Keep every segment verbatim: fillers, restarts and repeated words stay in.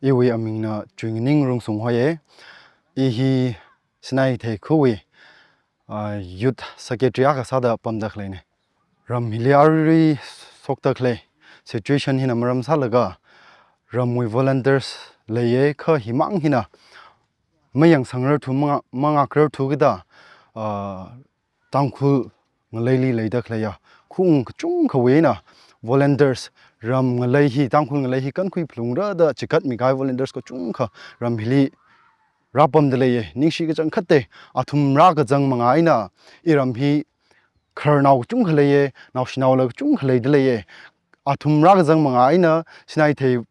Iwui amingna Chuinganing Rungsung hoiye. I hi Sinakeithei khawui, ah, Youth Secretary akha sāda pamda khaleine. Ram hili arui shokda khalei situation hina maram sālaga ramwui volunteers leiye, kha himang hina mayangsangrarthu, manga-, mangakrarthu kida, ah, Tangkhul ngaleili leida khaleiya khaung kachungkhawui eina volunteers ram ngalei hi, Tangkhul ngalei hi kankhui phalungra da chigatmi kahai volunteers kachungkha ram hili rāpamda leiye. Ningshi kachangkhatte, athum rākazang manga eina iram hi khararnao kachungkha leiye, naoshinaola kachungkha leida leiye. Athum rākazang manga eina Sinakeithei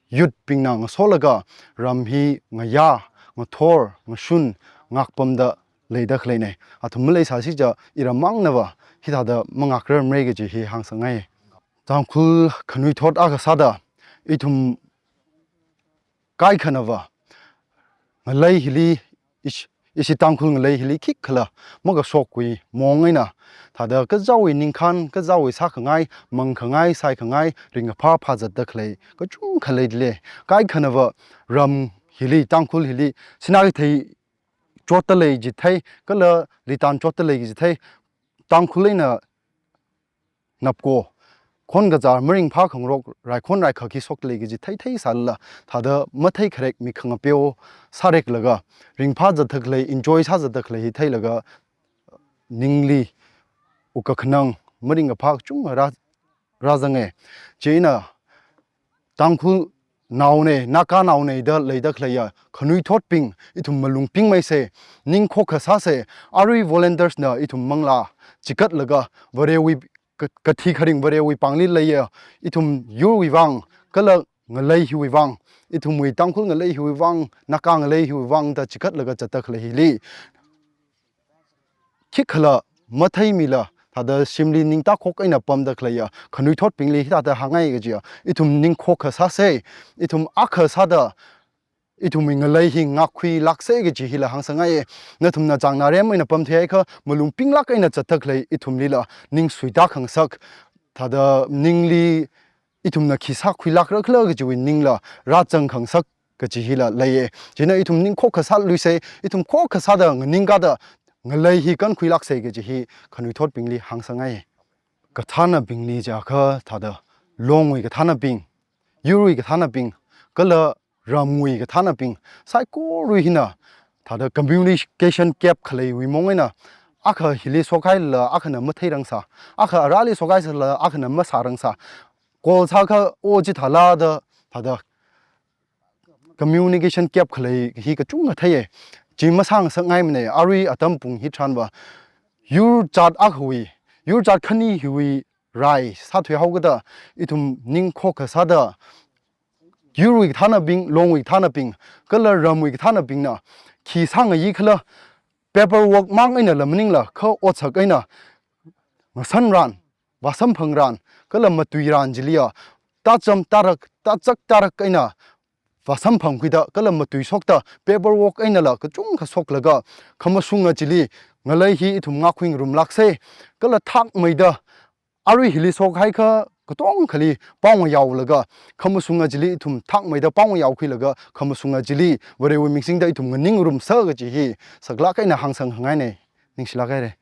youth bingna ngasolaga ram hi ngayā, ngathor, ngashun, ngākpamda leida khaleine. Athum maleisāsi chiakha iram mangnava hithāda mangakrar mare kaji hi hāngsangngai. Tangkhul khanuithot akha sāda ithum kaikhanava ngalei hili, ish-, ishi Tangkhul ngalei hili khikhala makashokwui mong eina, thāda kazāwui ningkhān, kazāwui sākhangai, mangkhangai, saikhangai, ringkaphā phāzatda khalei kachungkha leidalei. Kaikhanava ram hili, Tangkhul hili, Sinakeithei chotda lei jithei, kala Litan chotda lei jithei, Tangkhul eina napko, khon kazār maringphā khangarok, raikhon raikha khi shokda lei kaji theitheisalala, thāda mathei kharek mik khangapeo sāreklaga, ringphāzatda khalei, enjoy sāzatda khalei hi theilaga, ningli wukkakhanang, maringkaphā kachungkha rā, rāzange. Chieina Tangkhulnaone, Naganaone da leida khaleiya khanuithotbing, ithum malung pingmeise, ning khokkha sāse. Arui volunteers na ithum manglā chigatlaga, Varewui ka-, kathi kharing Varewui pāngli leiya, ithum yurwui vang, kala ngalei hiwui vang, ithumwui Tangkhul ngalei hiwui vang, Naga ngalei hiwui vang da chigatlaga zatda khalei hili khikhala matheimila, thāda shimli ningtakhok eina pamda khaleiya khanuithotbingli hithāda hāngngai kajiya, ithum ning khokkha sāse, ithum akha sāda ithumwui ngalei hi ngākkhuilākse kaji hila hāngsangngai. Nathumna chāngnarem eina pamtheiakha, malung pinglāk eina zatda khalei ithumlila ning suitākhangasak, thāda ningli ithumna khi sākhuilākra khala kajiwui ningla rāzangkhangasak kaji hila leiye. Chieina ithum ning khokkha sāluise, ithum khokkha sāda nganingkāda ngalei hi kankhuilākse kaji hi khanuithotbingli hāngsangngai. Kathānabingli chiakha thāda longwui kathānabing, yurwui kathānabing, kala ramwui kathānabing, saikorali hina thāda communication gap khaleiwui mong eina, akha hili shokhailala akhana matheirangsa, akha arāli shokhaisālala akhana masārangsā, call sākha o chithāla da, thāda communication gap khalei hi kachungkha theiye. Chi masāngasakngaimane, arui atam pung hitharanva yur jat akhawui, yur jat khani hiwui rai sāthuihaokida, ithum ning khokkha sāda, yurwui kathānabing, longwui kathānabing, kala ramwui kathānabingna khi sāngayi khala, paperwork mang einala maningla, kha otsak eina ngasanran, vāsamphangran, kala matuiran chiliya, tācham tārak, tāchak tārak eina vāsamphangkhuida, kala matuishokta, paperwork einala kachungkha shoklaga, khamashunga chili ngalei hi ithum ngākkhuingarumlākse, kala thakmeida, arui hili shokhaiakha katongkhali paongayaolaga, khamashunga chili ithum thakmeida paongayaokhuilaga, khamashunga chili Varewui ming singda ithum nganingngarumsa kaji hi saklāk eina hāngsangngaine. Ningshilāk haire.